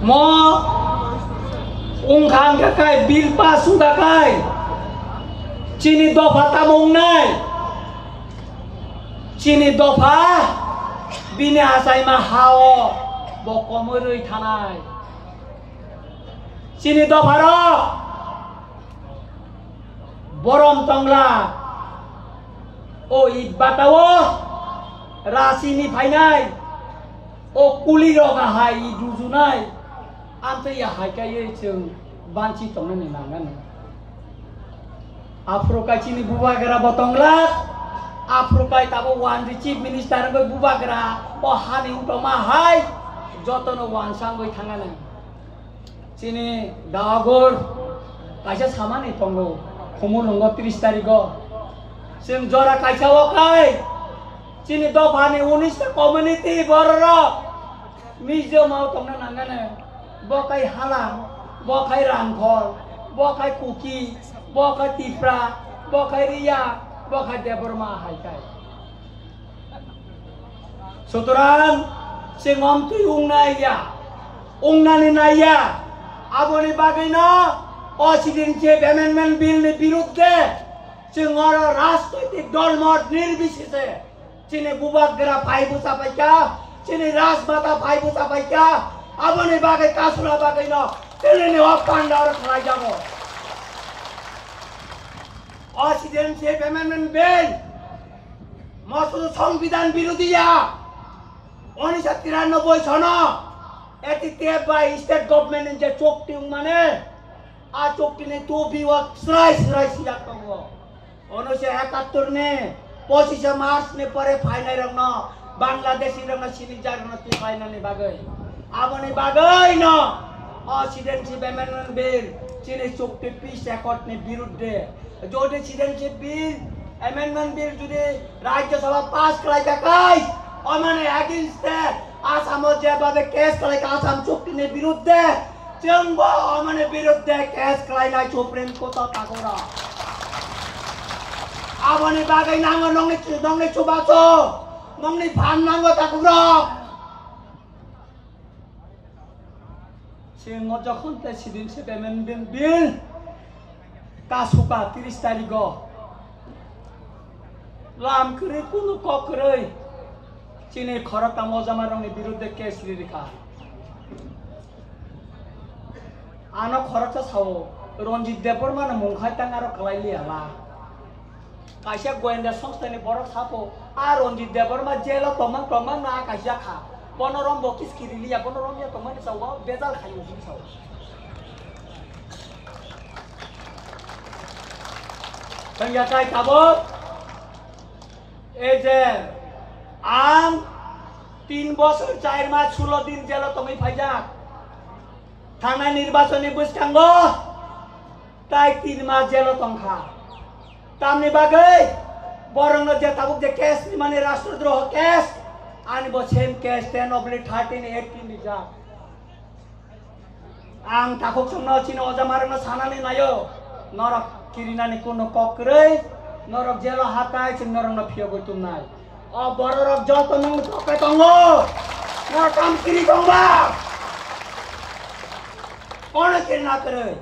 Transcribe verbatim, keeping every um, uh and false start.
Mo wngkha wngkha khai bill pass wngkha khai chini dopha tamo wngnai? Chini dopha bini achaima ha-o bo komorwi thanai. Chini dopharok borom tongla, o itbata-o rasini phainai, o kulirok ahai it rujunai, amtwi ahai kaiwi chwng banchi tongnani nangnani. Aphuru kai chini bubagra bo tongla, aphuru kai tabuk wanjwi chief minister wngwi bubagra o hani wngtongma hai jotono wansangwi thangnani. Chini Dagor kaisa samani tongo, Khumulwngo tris tarigo. Chwng jora kaisa o kai chini dophani unis ta community bororok museum o tongna nangani. Bo kai Halang, bo kai Rangkhol, bo kai Kuki, bo kai Tipra, bo kai Riya, bo kai Debbarma hai kai. Sutorang, chwng omtwi wngnai ya, wngnani nai ya. Aboni bagwino o Citizenship Amendment Bill ni birudde chwng oro rajnoitik dol mot nirbisese chini bubagra phai bwsa paikha, chini rajmata phai bwsa paikha. Aboni bagwi kasula bagwino chini ni o panda oro khlai jago. O Citizenship Amendment Bill mo sudu Songbidan birodi ya. Unisho tiranoboi sono eighty-three bai state government ni je chokti wngmani, a chokti ni tubi o srai srai sijak tongo. Unisho ekattor ni pochishe March ni pore phainai rokno, Bangladeshi rokno, sinijak rokno twi phainani bagwi. Aboni bagwi no o Citizenship Amendment Bill chini chokti Peace Accord ni birudde. Jodi Citizenship Bill, Amendment Bill jodi Rajya Sabha pass khlai kha khai, omani against e Assam o jebhabe case khlai kha Assam chukti ni birudde, chwngbo omani birudde case khlainai Supreme Court o takhorok. Aboni bagwi nango nongni, nongni chubachu, nongni phan nango takhukrok. Chwng o jokhon tei Citizenship Amendment Bill kasuka tris tarigo lam kwrwi kunu kok kwrwi chini khoroktham ojamarokni birudde case ririkha. Ano khoroksa sao, Ranjit Debbarma no mungkhai tang aro kwlai liya la. Kaisa goyenda songstha ni borok sabo, a Ranjit Debbarma jail o tongmang tongmang no a kaisa kha. Bono rombo kiskiri liya, bono romya tongmani sao bejal khayo hini sao. Tangya kai tabuk, ei je ang tin bosor char mas sulo din jail o tongwi phaijak. Thangnai nirbachon ni bwskango tai tin mas jail o tongkha. Tamni bagwi borokno je tabuk je case rimani, rastrodroho case, ani bo same case ten obli thirteen eighteen rijak. Ang takhuk songno chini ojamarokno sanani naio, norok kirinani kuno kok kwrwi, norok jail o hatai chwng norokno phiyogwi tumnai. O bororok joto nwng pocket tongo. Nwng kam kiri tongba? Kono kirina kwrwi?